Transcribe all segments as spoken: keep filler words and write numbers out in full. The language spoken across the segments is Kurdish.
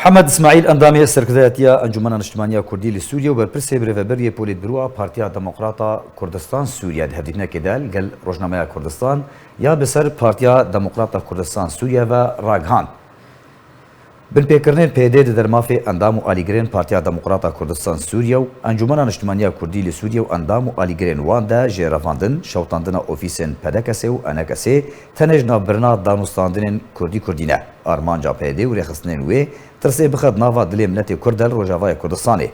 Emed Îsmaîl, endamê Serkirdayetiya Encûmena Niştimaniya Kurdî li Sûriyê û berpirsê birêveberiyê Polîtbûroa Partiya Demokrata Kurdistan Sûriye, di hevdîtinekê de li gel Rojnameya Kurdistan ya bi ser Partiya Demokrata Kurdistan Sûriye ve ragihand. Binpêkirinên P Y D di dermafê endam û alîgirên Partiya Demokrata Kurdistan Sûriye û Encûmena Niştimaniya Kurdî li Sûriye û endam û alîgirên wan de jê revandin, şewitandina ofîsên P D K S û E N K S tenê ji navbirina danûstandinên Kurdî Kurdî ne. Armanca P Y D û rêxistinên wê tirsê bixe di nava dilê miletê Kurd de li Rojavaya Kurdistanê.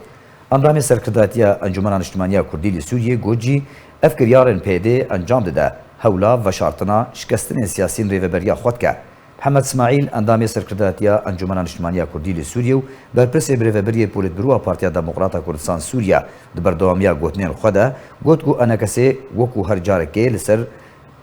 Endamê Serkirdayetiya Encûmena Niştimaniya Kurdî li Sûriyê got jî, ev kiryarên P Y D encam dide, hewla veşartina şikestinên siyasî yên rêveberiya xwe dike. Mihemed Îsmaîl, endamê Serkirdayetiya Encûmena Niştimaniya Kurdî li Sûriyê û berpirsê birêveberiyê Polîtbûroa Partiya Demokrata Kurdistan Sûriye, di berdewamiya gotinên xwe de got ku E N K S wekû her carekê li ser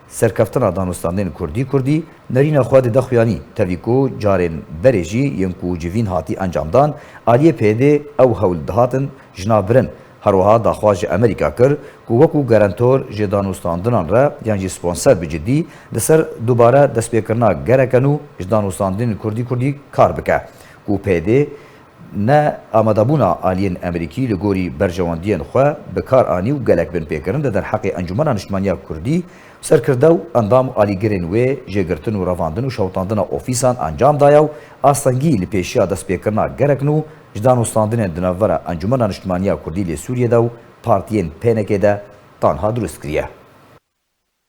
serkeftina danûstandên Kurdî Kurdî nerîna xwe dide xuyanî, tevî ku carên berê jî yên ku civîn hatî encamdan, aliyê P Y D ew hewl dihatin ji nav birin. Her wiha daxwaz ji Amerîka kir ku wekû garantor ji danûstandinan re yan jî sponser bi cidî li ser dubare destpêkirina gereke nû ji danûstandinên Kurdî Kurdî kar bike ku P Y D ne amadebûna aliyên Amerîkî li gorî berjewendiyên xwe bi kar anî û gelek binpêkirin di derheqê Encûmena Niştimaniya Kurdî, serkirde û endam û alîgirên wê jê girtin û revandin û şewitandina ofîsan encam daye û astengî li pêşiya destpêkirina gerek nû ji danûstandinên di navbera Encûmena Niştimaniya Kurdî lê Sûriyê de û partiyên P N K de tanha dirust kiriye.